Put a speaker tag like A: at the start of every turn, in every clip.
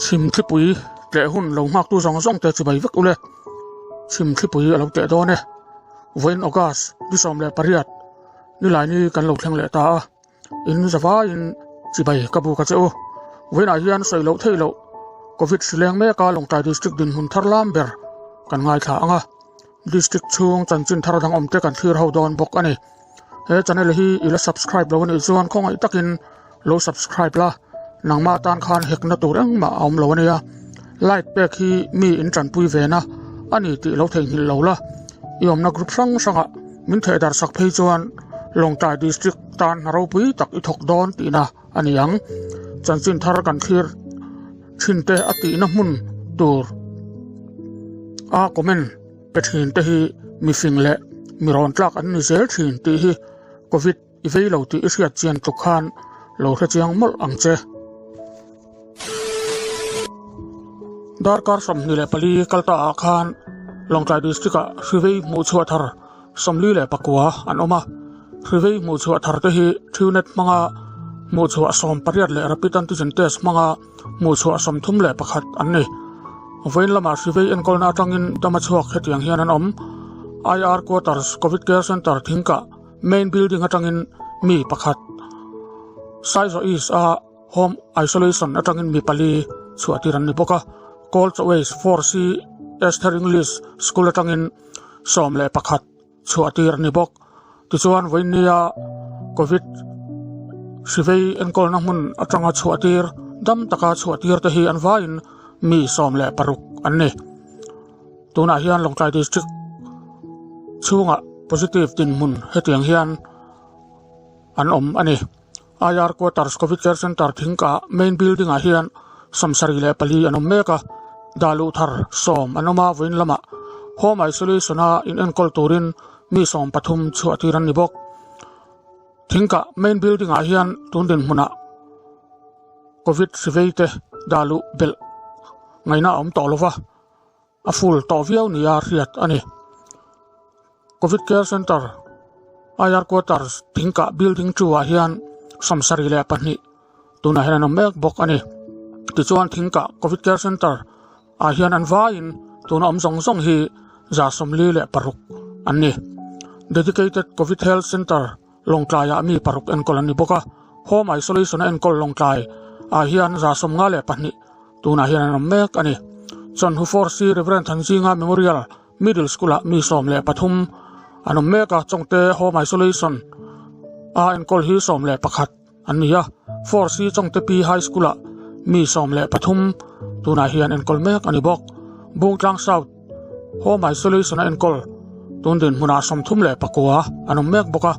A: Chhimthlipui tleh hun lo nghaktu zawng zawng te chibai vek ule. Chhimthlipui a lo teh dawn e. Vawiin August ni 18 nilaini kan lo thleng leh ta a. In zavaiin chibai ka buk a che u. Vawiinah hian sawi loh theih loh Covid hri leng meka Lawngtlai District dinhmun thar lam ber kan ngaithla ang a. District chhung chanchin thar dang awmte kan thlir ho dawn bawk a ni. He channel hi i la subscribe lo a nih chuan khawngaih takin lo subscribe la, nangmah tan khan hekna tur engmah a awm lo a nia. Like pek hi mi in tanpui ve na a ni tih lo theihnghilh lo la. I awmna group hrang hrangah min thehdar sak phei chuan Lawngtlai District tan hna ropui tak i thawk dawn tihna a ni ang. Chanchin thar kan thlir thin te a tihna hmun tur a comment pe thin te hi mifing leh mi rawn tlak an ni zel thin tih hi Covid i vei lo tih i hriat chian tluk khan lo hre chiang mawlh ang che. Darkar 24 kal ta ah khan Lawngtlai District ah hrivei hmuh chhuah thar 49 an awm a, hrivei hmuh chhuah thar te hi Truenat hmanga hmuh chhuah 18 leh Rapid Antigen Test hmanga hmuh chhuah 31 an ni. Vawiin lamah hrivei enkawlna atangin dama chhuak hetiang hian an awm. IR Quarters Covid Care Centre Thingkah Main Building atangin mi pakhat, Saizaw East a Home Isolation atangin mi pali chhuah tir an ni bawk a, Cold Waste 4C Esther English School atangin 11 chhuah tir a ni bawk. Tichuan vawinia Covid hrivei enkawlna hmun atanga chhuah tir dam taka chhuah tir te hi an vaiin mi 16 an ni. Tunah hian Lawngtlai District chhungah positive dinhmun hetiang hian an awm a ni. IR Quarters Covid Care Centre Thingkah main building ah hian 74 an awm mek a, dah luh thar 10 an awm a, vawiin lamah Home Isolation a in enkawl turin mi 13 chhuah tir an ni bawk. Thingkah main building ah hian tun dinhmunah Covid hri vei te dah luh belh ngaihna a awm tawh lova, a full tawh viau nia hriat a ni. Covid Care Centre IR Quarters Thingkah Building 2 ah hian 72 tunah hian an awm mek bawk a ni. Tichuan Thingkah Covid Care Centre ah hian an vaiin tuna awm zawng zawng hi 46 an ni. Dedicated Covid Health Centre Lawngtlaiah mi paruk enkawl an ni bawk a, Home Isolation a enkawl Lawngtlai ah hian 52 tunah hian an awm mek a ni. Chawnhu 4C Rev Thanzinga Memorial Middle School ah mi 13 an awm mek a, Chawngte Home Isolation a enkawl hi 11 an ni a, 4C Chawngte P High School ah mi 13 tunah hian enkawl mek a ni bawk. Bungtlang South Home Isolation a enkawl tun dinhmunah 39 an awm mek bawk a,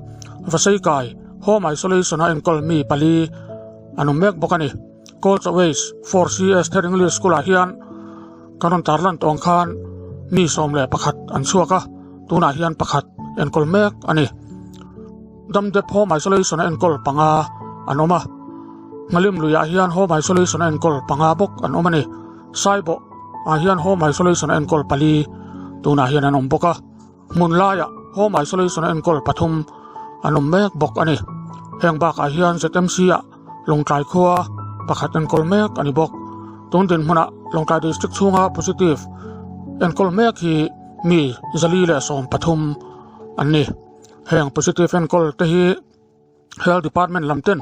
A: Vaseikai Home Isolation a enkawl mi pali an awm mek bawk a ni. Coach Ways 4CS Third English School ah hian kan rawn tarlan tawng khan mi 11 an chhuak a, tunah hian pakhat enkawl mek a ni. Damdep Home Isolation a enkawl panga an awm a, Nghalim luiah hian Home Isolation a enkawl panga bawk an awm a ni. Saibawh ah hian Home Isolation a enkawl pali tunah hian an awm bawk a, hmun laiah Home Isolation a enkawl pathum an awm mek bawk a ni. Heng bakah hian ZMC ah Lawngtlai khua pakhat enkawl mek a ni bawk. Tun dinhmunah Lawngtlai District chhunga positive enkawl mek hi mi 413 an ni. Heng positive enkawl te hi Health Department lam ten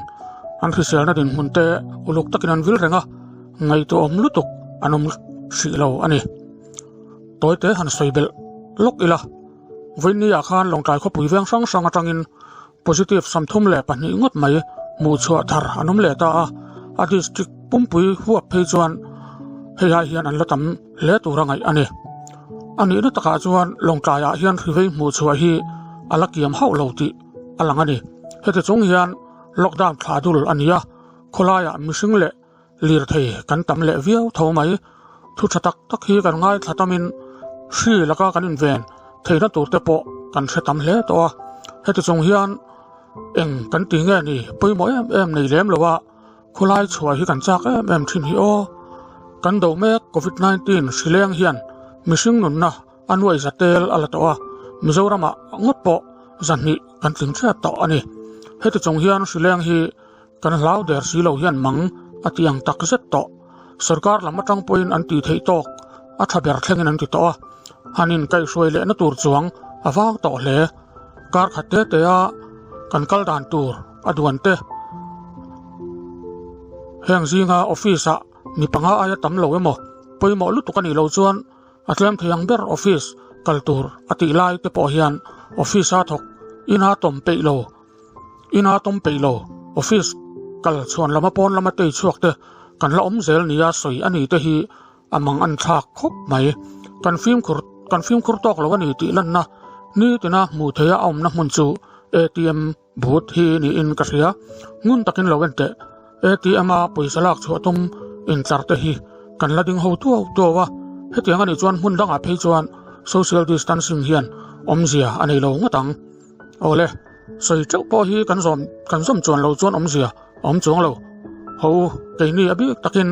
A: an hriselna dinhmun te uluk takin an vil reng a, ngaihtuahawm lutuk an awm hrih lo a ni. Tawite han sawi belh lawk ila, vawiin ah khan Lawngtlai khawpui veng hrang hrang atangin positive 32 ngawt mai hmuh chhuah thar an awm leh ta a, a district pumpui huap phei chuan hei ai hian an la tam hle tur a ngaih a ni. A nihna takah chuan Lawngtlaiah hian hrivei hmuh chhuah hi a la kiam hauh lo tih a lang a ni. Heti chung hian lockdown thla dul a ni a, khawlaiah mihring leh lirthei kan tam leh viau tho mai. Thu tha tak tak hi kan ngaithla tamin hri laka kan inven theihna tur te pawh kan hre tam hle tawh a. Heti chung hian eng kan ti nge ni pawimawh em em nei lem lo a, khawlai chhuah hi kan chak em em thin hi aw. Kan do mek Covid 19 hri leng hian mihring nunna a nuai za tel a la tawh a, Mizoramah ngawt pawh zahnih kan tling thliat tawh a ni. Heti chung hian hri leng hi kan hlau der si lo hian mang a ti ang tak zet tawh. Sorkar lam atang pawhin an tih theih tawk a tha ber thlengin an ti tawh a, han inkaihhruai lehna tur chuang a vang tawh hle. Kar khat te te a kan kal dan tur a duan te. Heng zinga office ah mi panga aia tam lo emaw pawimawh lutuk a nih loh chuan a tlem thei ang ber office kal tur a tih lai te pawh hian office a thawk ina tawm peih lo. Ina tawm peih lo, office kal chhuan lama pawn lama tei chhuak te kan la awm zel nia sawi a ni te hi a mang an thlak khawp mai. Kan fimkhur kan fimkhur tawk lo a ni tih lanna nitina hmuh theia a awmna hmun chu ATM booth hi niin ka hria. Ngun takin lo en teh, ATM a pawisa lak chhuah tum intlar te hi kan la ding ho tuau tuau a, hetiang a nih chuan hmun dangah phei chuan social distancing hian awmzia a nei lo ngawt ang. Awle, sawi teuh pawh hi kan zawm kan zawm chuan lo chuan awmzia a awm chuang lo. Ho u, keini a bik takin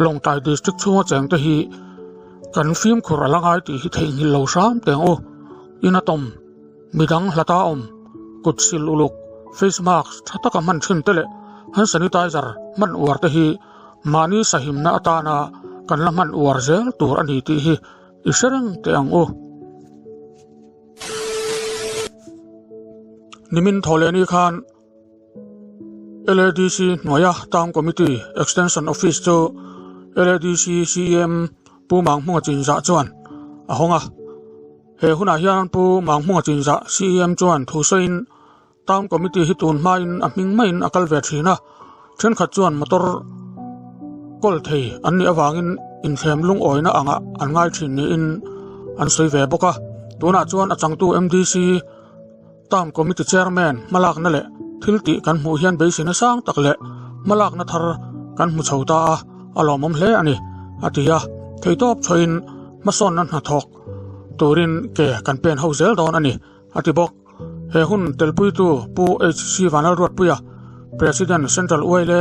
A: Lawngtlai District chhunga cheng te hi kan fimkhur a la ngai tih hi theihnghilh lo hram teng u. In a tawm, midang hlata awm, kut sil uluk, face mask tha taka hman thin te leh hand sanitizer hman uar te hi mahni sahimna atana kan la hman uar zel tur a ni tih hi i hre reng teh ang u. Nimin thawhlehni khan LADC hnuaia Town Committee Extension Office chu LADC CEM Pu Manghmunga Chinzah chuan a hawng a. He hunah hian Pu Manghmunga Chinzah CEM chuan thu sawiin Town Committee hi tun hmain a hming maiin a kal ve thin a, thenkhat chuan motor kawl thei an nih avangin inthlem lungawina angah an ngai thin niin an sawi ve bawk a. Tunah chuan a changtu MDC Town Committee Chairman hmalakna leh thil tih kan hmuh hian beiseina sang tak leh hmalakna thar kan hmu chho ta a, a lawmawm hle a ni, a ti a. Theihtawp chhuahin hmasawnna hnathawk turin ke kan pen ho zel dawn a ni, a ti bawk. He hun telpuitu Pu HC Vanlalruatpuia, President Central Uaile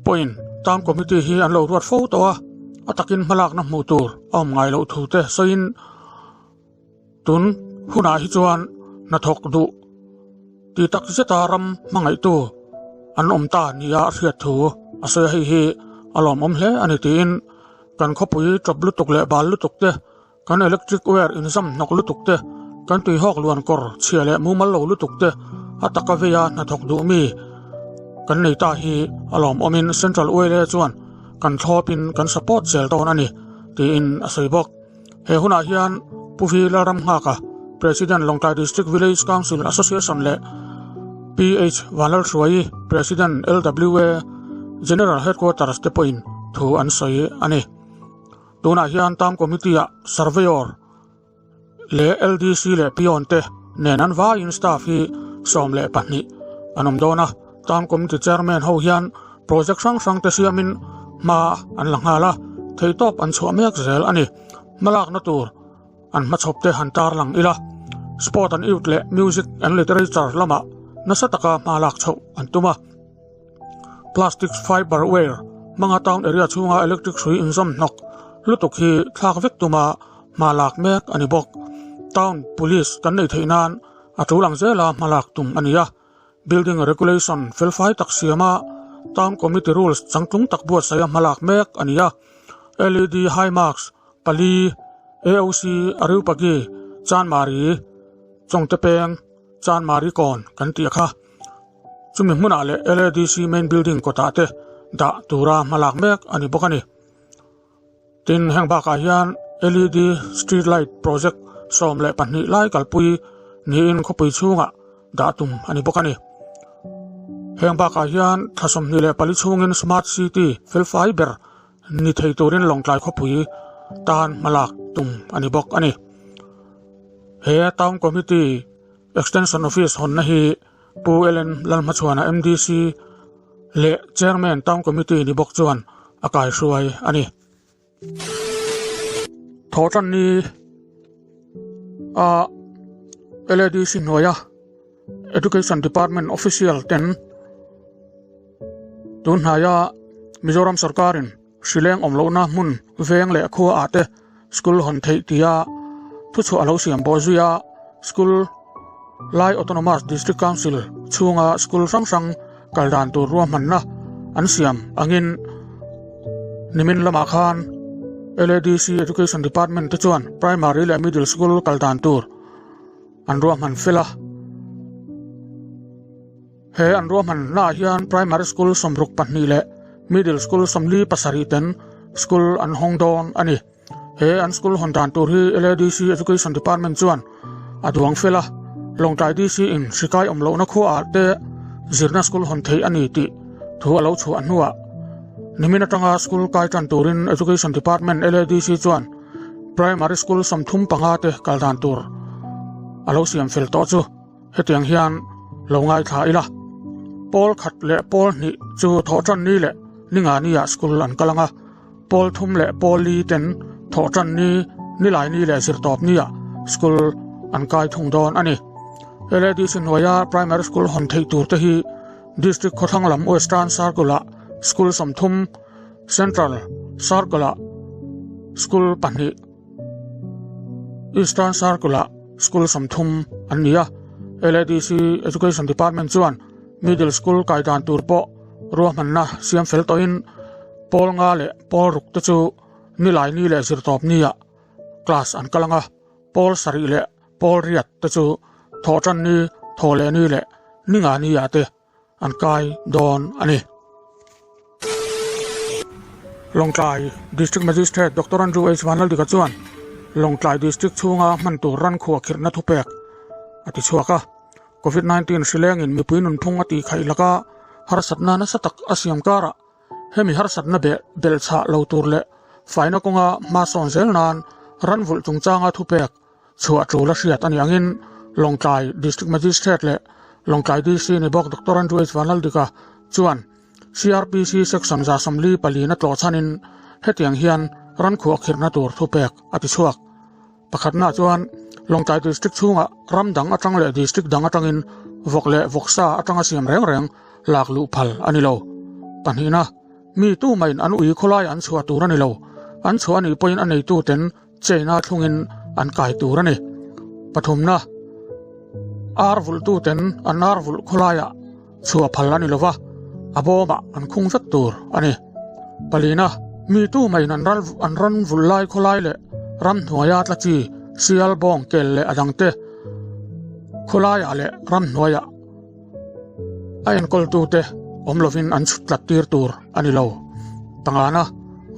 A: pawhin Town Committee hi an lo ruat fo tawh a, a takin hmalakna hmuh tur a awm ngai loh thu te sawiin tun hunah hi chuan hnathawk duh ti tak zeta ram hmangaihtu an awm ta nia a hriat thu a sawi a, hei hi a lawmawm hle a ni tiin kan khawpui tawp lutuk leh bal lutuk te Kan electric wire inzam hnawk lutuk te, kan tuihawk luan kawr chhia leh mumal lo lutuk te a taka veia hnathawk duh mi kan nei ta hi a lawmawmin Central Oil chuan kan thlawpin kan support zel dawn a ni, tiin a sawi bawk. He hunah hian Pu Vi Lalramnghaka, President Lawngtlai District Village Council Association leh PH Vanlalhruaii, President LWA General Headquarters te pawhin thu an sawi a ni. Tunah hian Town Committee-ah Surveyor leh LDC leh Peon te nen an vaiin staff hi 12 an awm dawn a. Town Committee Chairman ho hian project hrang hrang te siamin hma an la nghal a, theihtawp an chhuah mek zel a ni. Hmalakna tur an hmachhawp te han tarlang ila, Sport and Youth leh Music and Literature lamah nasa taka hma lak chhoh an tum a. Plastic fiber wire hmanga town area chhunga electric hrui inzawm hnawk lutuk hi thlak vek tuma hma lak mek a ni bawk. Town Police kan neih theih nan a tul ang zela hma lak tum a ni a. Building regulation felfai tak siama Town Committee rules changtlung tak buatsaia hma lak mek a ni a. LED high marks pali AOC Areopagi Chanmari Chawngte peng Chanmari kawn kan tih kha. Chumi hmunah leh LADC main building kawtah te dah tura hmalak mek a ni bawk a ni. Tin, heng bakah hian LED street light project 12 lai kalpui niin khawpui chhungah dah tum a ni bawk a ni. Heng bakah hian thla 24 chhungin smart city felfai ber ni thei turin Lawngtlai khawpui tan hmalak tum a ni bawk a ni. He Town Committee Extension Office hawnna hi Pu Ellen Lalhmachhuana MDC leh Chairman Town Committee ni bawk chuan a kaihruai a ni. Thawhtanni a LADC hnuaia Education Department official ten tun hnaia Mizoram sorkarin Hrileng awm lohna hmun veng leh khua ah te school hawn theih tia thuchhuah a lo siam bawh zui a, school lai Autonomous District Council chhunga school hrang hrang kal dan tur ruahmanna an siam angin. Nimin lamah khan LADC Education Department te chuan Primary leh Middle School kal dan tur an ruahman fel a. He an ruahman naah hian Primary School 62 leh Middle School 47 ten school an hawng dawn a ni. He an school hawn dan tur hi LADC Education Department chuan a duang fel a, Lawngtlai DC in hrikai awm lohna khuaah te zirna school hawn theih a ni tih thu a lo chhuah hnuah nimin atanga school kai tan turin Education Department LADC chuan Primary School 35 te kal dan tur a lo siam fel tawh chu. Hetiang hian lo ngaithla ila, pawl khat leh pawl hnih chu thawhtan ni leh ninga niah school an kal ang a, pawl thum leh pawl li ten thawhtan ni, nilai ni leh zirtawp niah school an kai thung dawn a ni. LADC hnuaia primary school hawn theih tur te hi District khawthlang lam Western Circle-ah school 30, Central Circle-ah school pahnih, Eastern Circle-ah school 30 an ni a, LADC Education Department chuan Middle School kai dan tur pawh ruahmanna siam fel tawhin pawl nga leh pawl ruk te chu nilai ni leh zirtawp niah class an kal ang a, pawl sarih leh pawl riat te chu thawhtan ni, thaw leh ni leh ninga niah te an kai dawn a ni. Lawngtlai District Magistrate Doctor Andrew H. Vanlaldika chuan Lawngtlai District chhunga hman tur ran khuah khirhna thupek a ti chhuak a. Covid-19 hri lengin mipui nunphung a tih khaih laka harsatna nasa tak a siam karah hemi harsatna beh belhchhah lo tur leh faina kawnga hma sawn zel nan ran vulh chungchanga thupek Chhuah tul a hriat a ni angin Lawngtlai District Magistrate leh Lawngtlai DC ni bawk Doctor Andrew H. Vanlaldika chuan CrPC Section 44 na tlawh chhanin hetiang hian ran khuah khirhna tur thupek a ti chhuak. Pakhatna chuan Lawngtlai District chhungah ram dang atang leh District dang atangin vawk leh vawksa atanga siam reng reng lak luh phal a ni lo. Pahnihna, mi tumahin an ui khawlai an chhuah tur a ni lo. An chhuah a nih pawhin a neituten Chain-a thlungin an kai tur a ni. Pathumna, ar vulhtuten an ar vulh khawlaiah chhuah phal a ni lova, a bawmah an khung vek tur a ni. Palina, mi tumaiin an ral an ran vulh lai khawlai leh ramhnuaia tla chi, sial, bawng, kel leh a dangte khawlaiah leh ramhnuaiah A enkawltute awm lovin an chhut tlat tir tur a ni lo. Pangana,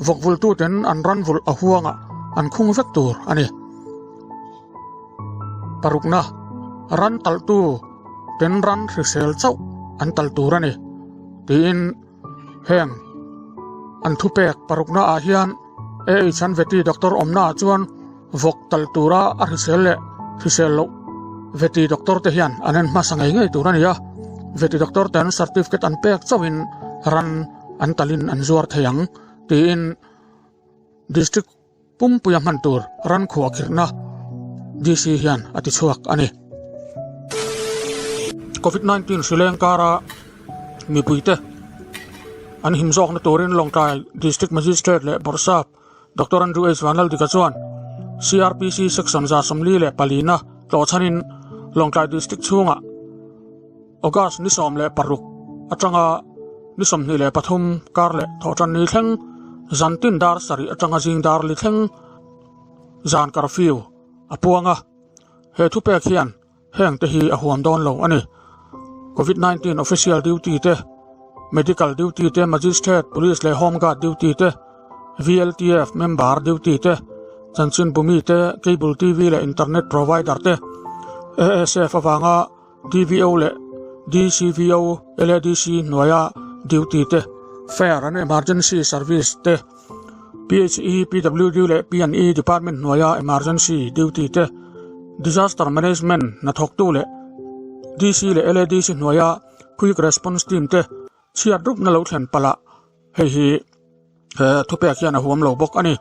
A: vawkvultuten an ran vulh a huangah an khung vek tur a ni. Parukna, ran talhtu ten ran hrisel chauh an tal tur a ni, tiin heng an thupek parukna ah hian AH an veti doctor awmna ah chuan vawk tal tura a hrisel leh hrisel loh veti doctor te hian an en hmasa ngei ngei tur a ni a, veti doctor ten certificate an pek chauhin ran an talin an zuar thei ang tiin district Pumpuia hman tur ran khuah khirhna DC hian a ti chhuak a ni. Covid 19 hri leng kara mipuite an him zawkna turin Lawngtlai District Magistrate leh Bawrhsap Doctor Andrew H Vanlaldika chuan CrPC Section 44 na tlawhchhanin Lawngtlai District chhungah August ni 16 atanga ni 23 kar leh thawhtan ni thleng zan tin dar sarih atanga zing dar li thleng zan curfew a puang a. He thupek hian heng te hi a huam dawn lo a ni. Covid 19 official duty te, medical duty te, magistrate, police leh home guard duty te, VLTF member duty te, chanchinbu mi te, cable TV leh internet provider te, ASF avanga DVO leh DCVO, LADC hnuaia duty te, Fire and Emergency Service te, PHE, PWD leh P&E Department hnuaia emergency duty te, Disaster Management hnathawktu leh DC leh LADC hnuaia Quick Response Team te chhiat rupna lo thlen palh ah hei hi he thupek hian a huam lo bawk a ni.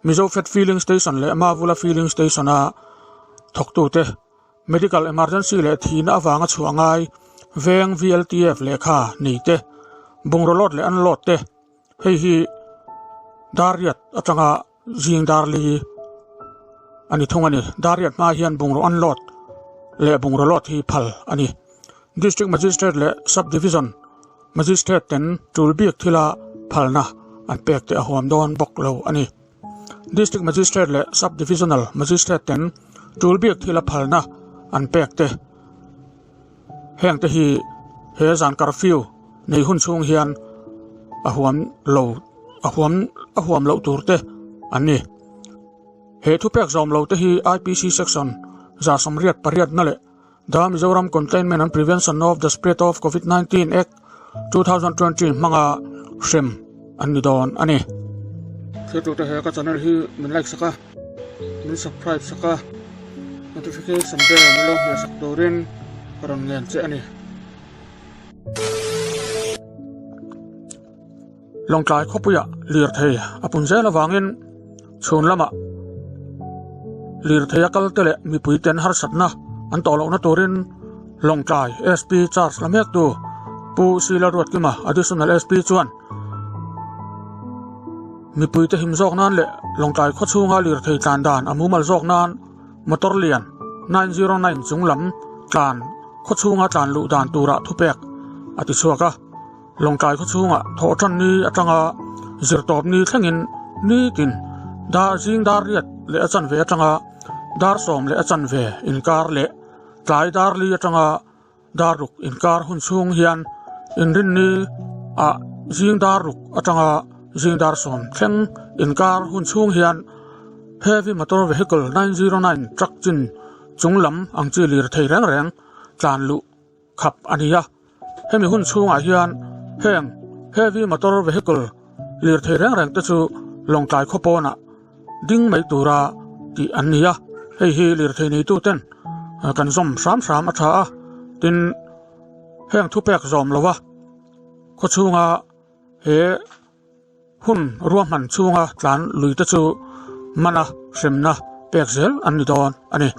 A: Mizo Fed Filling Station leh Mavula Filling Station-a thawktute Medical emergency leh thihna avanga chhuah ngai veng VLTF lehkha nei te, bungraw load leh unload te hei hi Dariat atanga zing darli a ni thung a ni. Dariat hma hian bungraw unload leh bungraw load hi phal a ni. District Magistrate leh Sub Division Magistrate ten tul bik thila phalna an pek te a huam dawn bawk lo a ni. District Magistrate leh Sub Divisional Magistrate ten tul bik thil a phalna an pek te heng te hi he zan curfew nei hun chhung hian a huam lo a huam a huam loh tur te an ni. He thupek zawm lo te hi IPC section 188 na leh The Mizoram Containment and Prevention of the Spread of Covid-19 Act 2020 hmanga hrem an ni dawn a ni. Thiltute he ka channel hi min like sak a, min subscribe sak a, notification bell min lo hmeh sak turin ka rawn ngen che a ni. Lawngtlai khawpuiah lirthei a pun zel avangin chhun lamah lirthei a kal te leh mipui ten harsatna an tawh lohna turin Lawngtlai SP charge la mektu Pu Sila Ruatkima Additional SP chuan mipui te him zawk nan leh Lawngtlai khaw chhunga lirthei tlan dan a mumal zawk nan motor lian 909 chung lam tlan khaw chhunga tlan luh dan turah thupek a ti chhuak a. Lawngtlai khaw chhungah thawhtan ni atanga zirtawp ni thlengin nitin dar zing dar riat leh a chanve atanga dar sawm leh a chanve inkar leh tlai dar li atanga dar ruk inkar hun chhung hian inrinni ah zing dar ruk atanga zing dar sawm thleng inkar hun chhung hian heavy motor vehicle 909 truck chin chung lam ang chi lir thei reng reng tlan luh khap a ni a, hemi hun chhungah hian heng heavy motor vehicle lirthei reng reng te chu Lawngtlai khaw pawnah ding mai tura tih an ni a, hei hi lirthei neitu ten kan zawm hram hram a tha a, tin heng thupek zawm lova khaw chhunga he hun ruahman chhunga tlan lui te chu mana hremna pek zel an ni dawn a ni.